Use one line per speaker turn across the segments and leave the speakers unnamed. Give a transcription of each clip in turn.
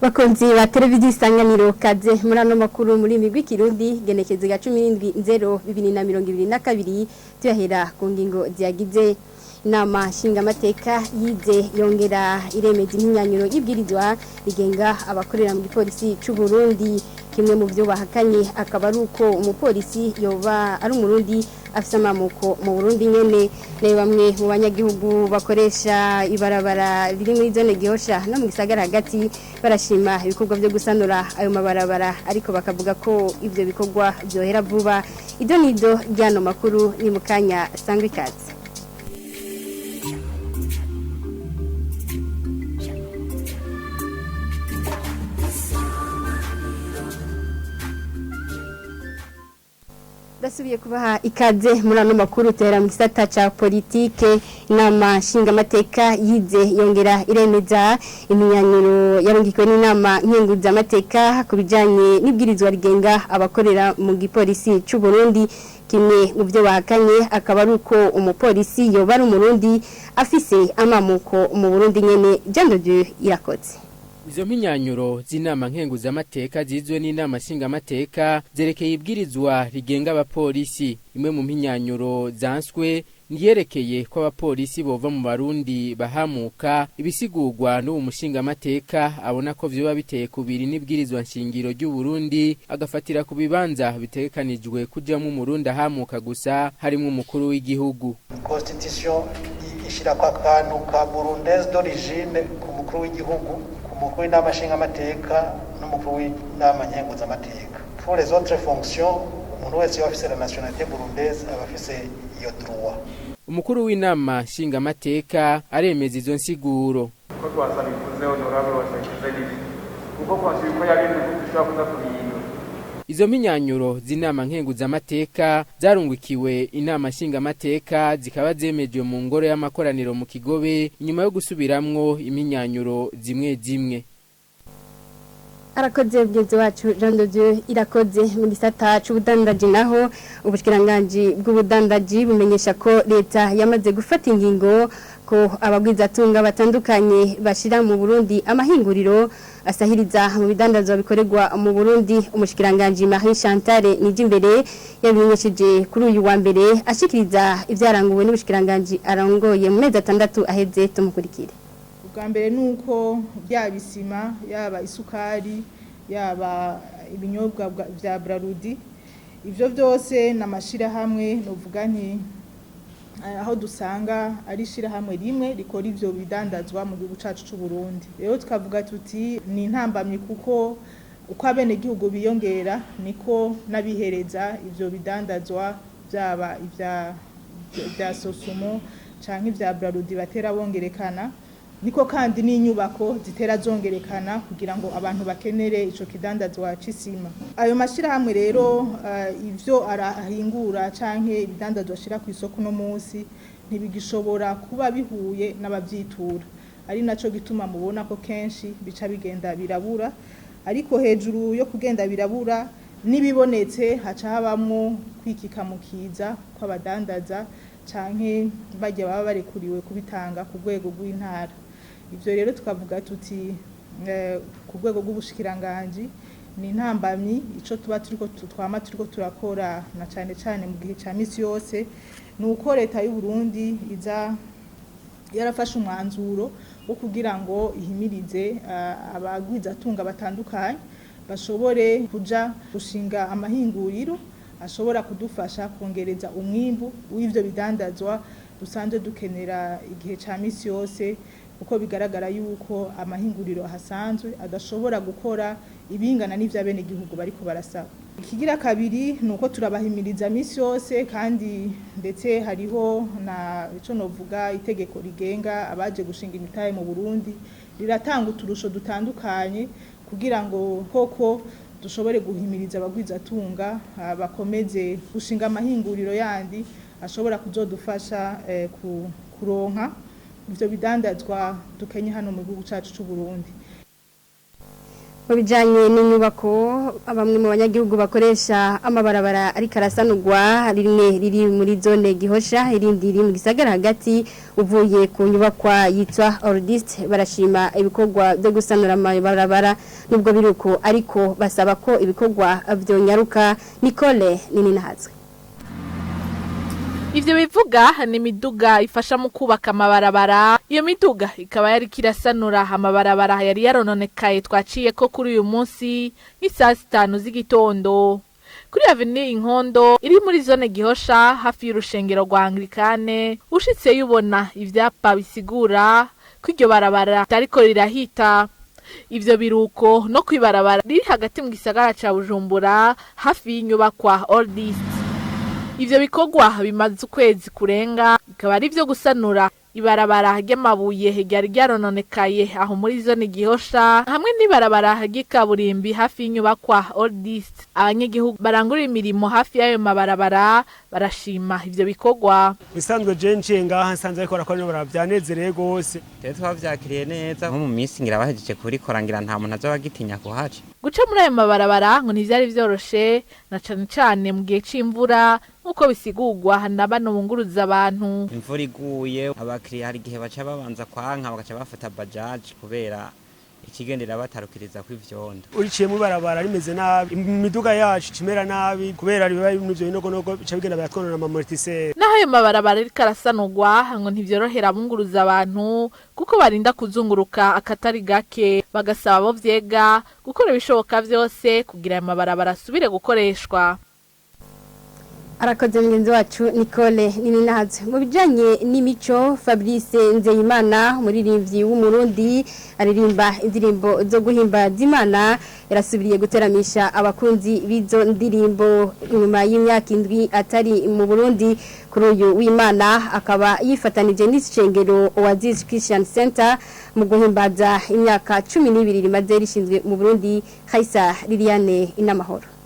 Bakunzi ba televiziyo Isanganiro, kaze muri ano makuru muri migwi Kirundi, genekezo ga 17/0 2022. Tuyahera ku ngingo ziyagize. Inama nshingamateka yize yongera iremeza imyinyanyuro y'ibwirizwa rigenga abakorera mu gipolisi c'u Burundi. Kimwe mu byo bahakanye akaba ari uko umupolisi yoba ari Umurundi afise amamuko mu Burundi nyene. Nayo bamwe mu banyagihugu bakoresha ibarabara riri muri zone Gihosha no mu gisagara hagati barashima ibikorwa byo gusanura ayo mabarabara, ariko bakavuga ko ivyo bikorwa byohera vuba. Ido nido ryano makuru ni mukanya, sangwa ikaze. Ndasubiye kubaha ikaze muri ano makuru. Tera mu gisata ca politike. Inama nshingamateka yize yongera iremeza imyinyanyuro yarungikiwe n'inama nkenguzamateka ku bijanye n'ibwirizwa rigenga abakorera mu gipolisi c'u Burundi. Kimwe mu byo bahakanye akaba ari uko umupolisi yoba ari Umurundi afise amamuko mu Burundi nyene. Jean de Dieu Irakoze.
Izo mpinyanyuro z'inama nkenguzamateka zizwe n'inama nshingamateka zerekeye ibwirizwa rigenga abapolisi. Imwe mu mpinyanyuro zanswe niyerekeye ko abapolisi bova mu Barundi bahamuka, ibisigurwa n'uwo mushingamateka abona ko vyoba biteye kubiri n'ibwirizwa nshingiro ry'u Burundi, agafatira ku bibanza bitegekanijwe kujamwo Umurundi ahamuka gusa, harimwo umukuru w'igihugu.
Constitution ishirako akantu ka Burundais d'origine ku mukuru w'igihugu, ku mukuru w'inama nshingamateka n'umukuru w'inama nkenguzamateka. Pour les autres fonctions, umuntu wese yoba afise la nationalité burundaise aba afise iyo droit.
Umukuru w'inama nshingamateka aremeza izo nsiguro.
Ko twasabivuze, honorable washakize nibyo, kuko constitution ko yabivuze, dushobora kuza kubihindura.
Izo mpinyanyuro z'inama nkenguzamateka zarungikiwe inama nshingamateka, zikaba zemejwe mu ngoro y'amakoraniro mu Kigobe, inyuma yo gusubiramwo impinyanyuro zimwe zimwe.
Arakoze mugenzi wacu Jean de Dieu Irakoze. Mu gisata c'ubudandaji naho, ubushikiranganji bw'ubudandaji bumenyesha ko leta yamaze gufata ingingo ko abagwizatunga batandukanye bashira mu Burundi amahinguriro asahiriza mu bidandazwa bikorerwa mu Burundi. Umushikiranganji Marie Chantal Nijimbere yabimenyesheje kuri uyu wa mbere, ashikiriza ivyaranguwe n'ubushikiranganji arongoye mu mezi 6 aheze. Tumukurikire.
Ubwa mbere ni uko byaba isima, yaba isukari, yaba ibinyobwa bya Brarudi, ibyo byose ni amashyirahamwe, nuvuga nti aho dusanga ari ishyirahamwe rimwe rikora ibyo bidandazwa mu gihugu cyacu cy'u Burundi. Rero tukavuga tuti ni intambamyi, kuko uko abenegihugu biyongera niko n'abihereza ibyo bidandazwa, byaba ibya bya Sosumo canke ibya Brarudi, batera bongerekana, niko kandi n'inyubako zitera zongerekana kugira ngo abantu bakenere ico kidandazwa c'isima. Ayo mashirahamwe rero, ivyo arahingura canke ibidandazwa ashira ku isoko no munsi ntibigishobora kuba bihuye n'abavyitura, ari naco gituma mubona ko kenshi bica bigenda birabura. Ariko hejuru yo kugenda birabura, n'ibibonetse haca habamwo kwikikamukiza kw'abadandaza canke bajya baba barekuriwe kubitanga ku rwego rw'intara. Ivyo rero tukavuga tuti ku rwego rw'ubushikiranganji ni intambamyi. Ico tuba turiko twama turiko turakora, na cane cane mu gihe ca misi yose, ni uko leta y'u Burundi iza yarafashe umwanzuro wo kugira ngo ihimirize abagwizatunga batandukanye bashobore kuja gushinga amahinguriro ashobora kudufasha kongereza umwimbu w'ivyo bidandazwa dusanzwe dukenera igihe ca misi yose, kuko bigaragara yuko amahinguriro ahasanzwe adashobora gukora ibingana n'ivy'abenegihugu bariko barasaba. Ikigira kabiri ni uko turabahimiriza misi yose, kandi ndetse hariho na ico novuga itegeko rigenga abaje gushinga imitahe mu Burundi, riratanga uturusho dutandukanye kugira ngo koko dushobore guhimiriza abagwizatunga bakomeze gushinga amahinguriro yandi ashobora kuzodufasha kuronka ivyo bidandazwa dukenye hano mu gihugu cacu c'u Burundi.
Mu bijyanye n'inyubako, bamwe mu banyagihugu bakoresha amabarabara ariko arasanurwa, rimwe riri muri zone Gihosha, irindi riri mu gisagara hagati uvuye ku nyubakwa yitwa Ordist, barashima ibikorwa byo gusanura amabarabara nubwo biruko, ariko basaba ko ibikorwa byonyaruka. Nicole Nininahazwe.
Ivyo bivuga ni imiduga ifasha mu kubaka amabarabara. Iyo miduga ikaba yari kirasanura amabarabara yari yarononekaye twaciye ko kuri uyu munsi nk'isaha 5 z'igitondo. Kuri Avenue Inkondo iri muri zone Gihosha hafi y'urushengero rwa Anglikane, ushitse yubona ivyapa bisigura ko iryo barabara tariko rirahita. Ivyo biruko no kwibarabara riri hagati mu gisagara ca Bujumbura hafi y'inyubakwa Oldist. Ivyo bikorwa bimaze ukwezi kurenga, bikaba ari vyo gusanura ibarabara ry'amabuye ryari ryarononekaye aho muri zone Gihosha, hamwe n'ibarabara ry'ikaburimbi hafi y'inyubakwa Oldist. Abanyagihugu barangurira imirimo hafi y'ayo mabarabara barashima ivyo bikorwa.
Bisanzwe je nciye ngaha nsanze ariko barakora n'ibarabara, vyanezereye gose.
Rero twavyakiriye neza, nko mu minsi ngira bahejeje kurikora ngira nta muntu azoba agitinya kuhaca.
Guca muri ayo mabarabara ngo ntivyari vyoroshe, na cane cane mu gihe c'imvura, nk'uko bisigurwa na bano bunguruza abantu.
Imvura iguye abakiriya hari igihe baca babanza kwanka bagaca bafata bajaji kubera ikigendera batarukiriza kw'ivyondo.
Uriciye mu barabara rimeze nabi, imiduga yacu cimera nabi kubera riba n'ivyo binogonogo bica bigenda biratwonona amamortiseur.
Naho ayo mabarabara ariko arasanurwa ngo ntivyorohera abunguruza abantu kuko barinda kuzunguruka akatari gake, bagasaba abo vyega gukora ibishoboka vyose kugira ayo mabarabara asubire gukoreshwa.
Arakoze mugenzi wacu Nicole Nininahazwe. Mu bijanye n'imico, Fabrice Nzeyimana, umuririmbyi w'Umurundi aririmba indirimbo zo guhimbaza Imana, yarasubiriye guteramisha abakunzi b'izo ndirimbo nyuma y'imyaka 7 atari mu Burundi. Kuri uyu w'Imana akaba yifatanije n'ishengero Oasis Christian Center mu guhimbaza imyaka 12 rimaze rishinzwe mu Burundi. Kaisa Liliane Inamahoro.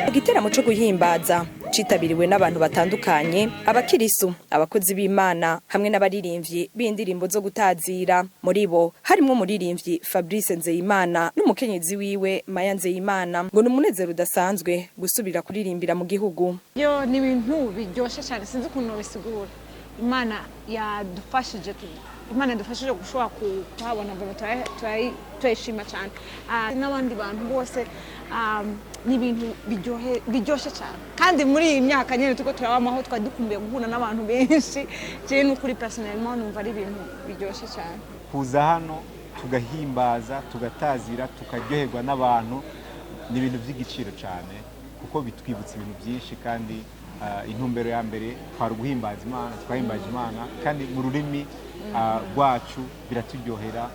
Igiteramo cyo guhimbaza citabiriwe n'abantu batandukanye, abakirisu, abakozi b'Imana hamwe n'abaririmbyi b'indirimbo zo gutazira. Muri bo harimo umuririmbyi Fabrice Nzeyimana n'umukenyezi wiwe Maya Nzeyimana. Ngo ni umunezero udasanzwe gusubira kuririmbira mu gihugu.
Yo ni ibintu biryoshe cyane, sinzi ukuntu bisigura. Imana yadufashije, Imana yadufashije gushobora kuhabona, turayishima cyane n'abandi bantu bose. Ni ibintu biryoshye cyane, kandi muri iyi myaka nyine tuko turabamaho twari dukumbuye guhura n'abantu benshi. Je n'ukuri personnellement numva ari ibintu biryoshye cyane.
Kuza hano tugahimbaza, tugatazira, tukaryoherwa n'abantu ni ibintu by'igiciro cyane, kuko bitwibutsa ibintu byinshi. Kandi intumbero ya mbere twari guhimbaza Imana, twahimbaje Imana kandi mu rurimi rwacu biraturyohera,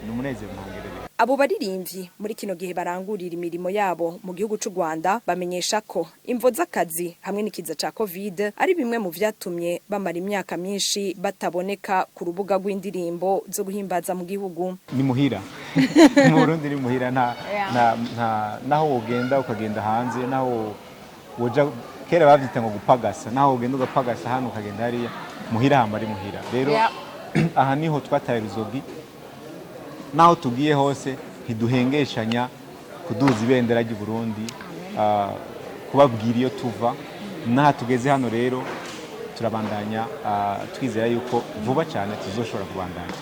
ni umunezero ntangerere.
Abo baririmbyi muri kino gihe barangurira imirimo yabo mu gihugu c'u Rwanda bamenyesha ko imvo z'akazi hamwe n'ikiza ca Covid ari bimwe mu vyatumye bamara imyaka myinshi bataboneka ku rubuga rw'indirimbo zo guhimbaza mu gihugu.
Ni muhira mu Burundi, ni muhira, nta nta naho wogenda ukagenda hanze, naho woja kera bavyita ngo gupagasa, naho wogenda ugapagasa hano ukagenda hariya, muhira hamba ari muhira. Rero aha niho twataye ruzogi, naho tugiye hose ntiduhengeshanya kuduza ibendera ry'u Burundi, kubabwira iyo tuva. Naha tugeze hano rero turabandanya, twizera yuko vuba cyane tuzoshobora kubandanya.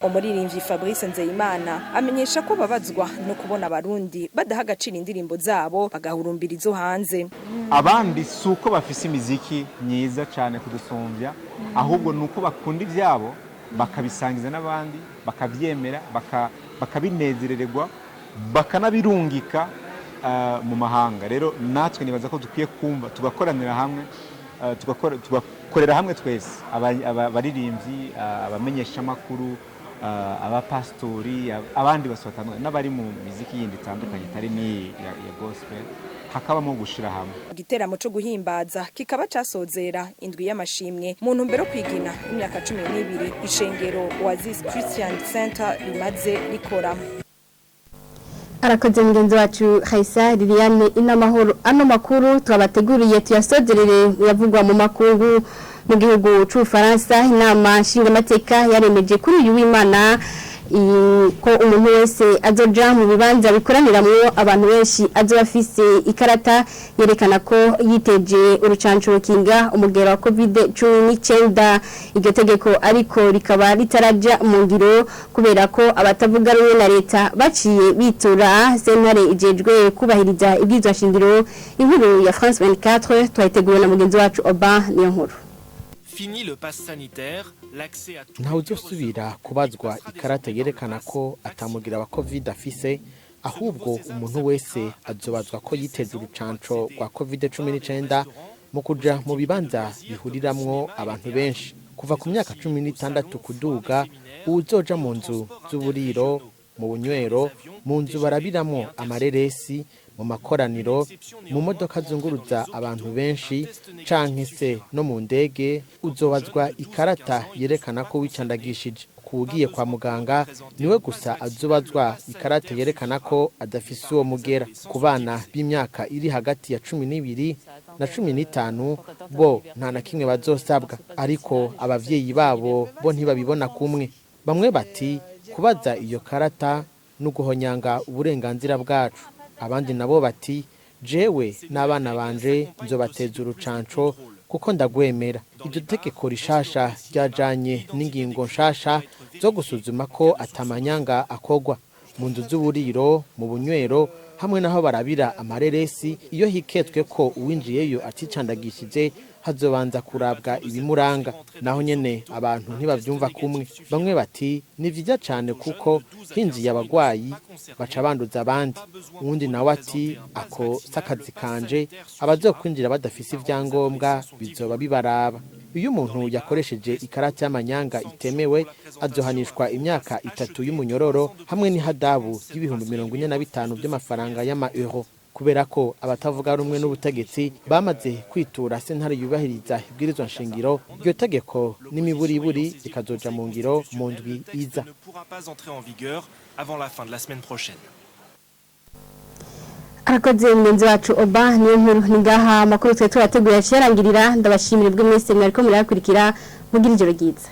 Umuririmbyi Fabrice Nzeyimana amenyesha ko babazwa no kubona abarundi badaha agaciro indirimbo zabo bagahurumbira izo hanze.
Abandi si uko bafise imiziki myiza cyane kudusumbya, ahubwo ni uko bakunda ibyabo bakabisangiza n'abandi, bakabyemera, bakabinezererwa, bakanabirungika mu mahanga. Rero natwe nibaza ko dukwiye kumva tugakoranira hamwe, tugakorera hamwe twese, abaririmbyi, abamenyeshamakuru, abapasitori, abandi bose batandukanye n'abari mu miziki yindi itandukanye itari n'iyi ya gospel, hakabamo gushira hamwe.
Igiteramo cyo guhimbaza kikaba casozera indwi y'amashimwe mu ntumbero yo kwigina imyaka 12 ishengero Oasis Christian Center rimaze rikora.
Arakoze mugenzi wacu Haisa Liliane Inamahoro. Ano makuru twabateguriye tuyasozerere yavugwa mu makungu. Mu gihugu c'Ubufaransa, inama nshingamateka yaremeje kuri uyu w'Imana ko umuntu wese azoja mu bibanza bikoraniramwo abantu benshi azoba afise ikarata yerekana ko yiteje urucanco rukinga umugera wa COVID-19. Iryo tegeko ariko rikaba ritaraja mu ngiro kubera ko abatavuga rumwe na leta baciye bitura sentare ijejwe kubahiriza ibwirizwa shingiro. Inkuru ya France 24 twayiteguwe na mugenzi wacu Oba niyo nkuru.
Fini le pass sanitaire, l'accès à tout
Ntawe uzosubira kubazwa ikarata yerekana ko atamugira wa COVID afise, ahubwo umuntu wese azobazwa ko yiteze urucanco rwa COVID-19 mu kuja mu bibanza bihuriramwo abantu benshi. Kuva ku myaka 16 kuduga, uwuzoja mu nzu z'uburiro, mu bunywero, mu nzu barabiramwo amareresi, mu makoraniro, mu modoka zunguruza abantu benshi canke se no mu ndege, uzobazwa ikarata yerekana ko wicandagishije. Kuwugiye kwa muganga niwe gusa azobazwa ikarata yerekana ko adafise uwo mugera. Ku bana b'imyaka iri hagati ya 12 na 15 bo nta na kimwe bazosabwa, ariko abavyeyi babo bo ntibabibona kumwe. Bamwe bati kubaza iyo karata no guhonyanga uburenganzira bwacu, abandi nabo bati jewe n'abana banje nzobateza urucanco kuko ndagwemera. Iryo tegeko rishasha ryajanye n'ingingo nshasha zo gusuzuma ko atamanyanga akogwa mu nzu z'uburiro, mu bunywero hamwe n'aho barabira amareresi. Iyo hiketswe ko uwinjiyeyo aticandagishije, hazobanza kurabwa ibimuranga. Naho nyene abantu ntibavyumva kumwe. Bamwe bati ni vyiza cane kuko hinjiye abagwayi baca banduza abandi, uwundi nawe ati ako sakazi kanje, abazokwinjira badafise ivyangombwa bizoba bibaraba. Iyo umuntu yakoresheje ikarata y'amanyanga itemewe, azohanishwa imyaka 3 y'umunyororo hamwe n'ihadabu y'45,000 by'amafaranga y'ama euro. Kubera ko abatavuga rumwe n'ubutegetsi bamaze kwitura sentare yubahiriza ibwirizwa nshingiro, iryo tegeko n'imiburiburi rikazoja mu ngiro mu ndwi iza.
Ne pourra pas entrer en vigueur avant la fin de la semaine prochaine.
Arakoze mugenzi wacu Oba niyo nkuru. Ni ngaha amakuru twe turateguye yarangirira. Ndabashimira bwo mwese mwariko murayakurikira. Mugira ijoro ryiza.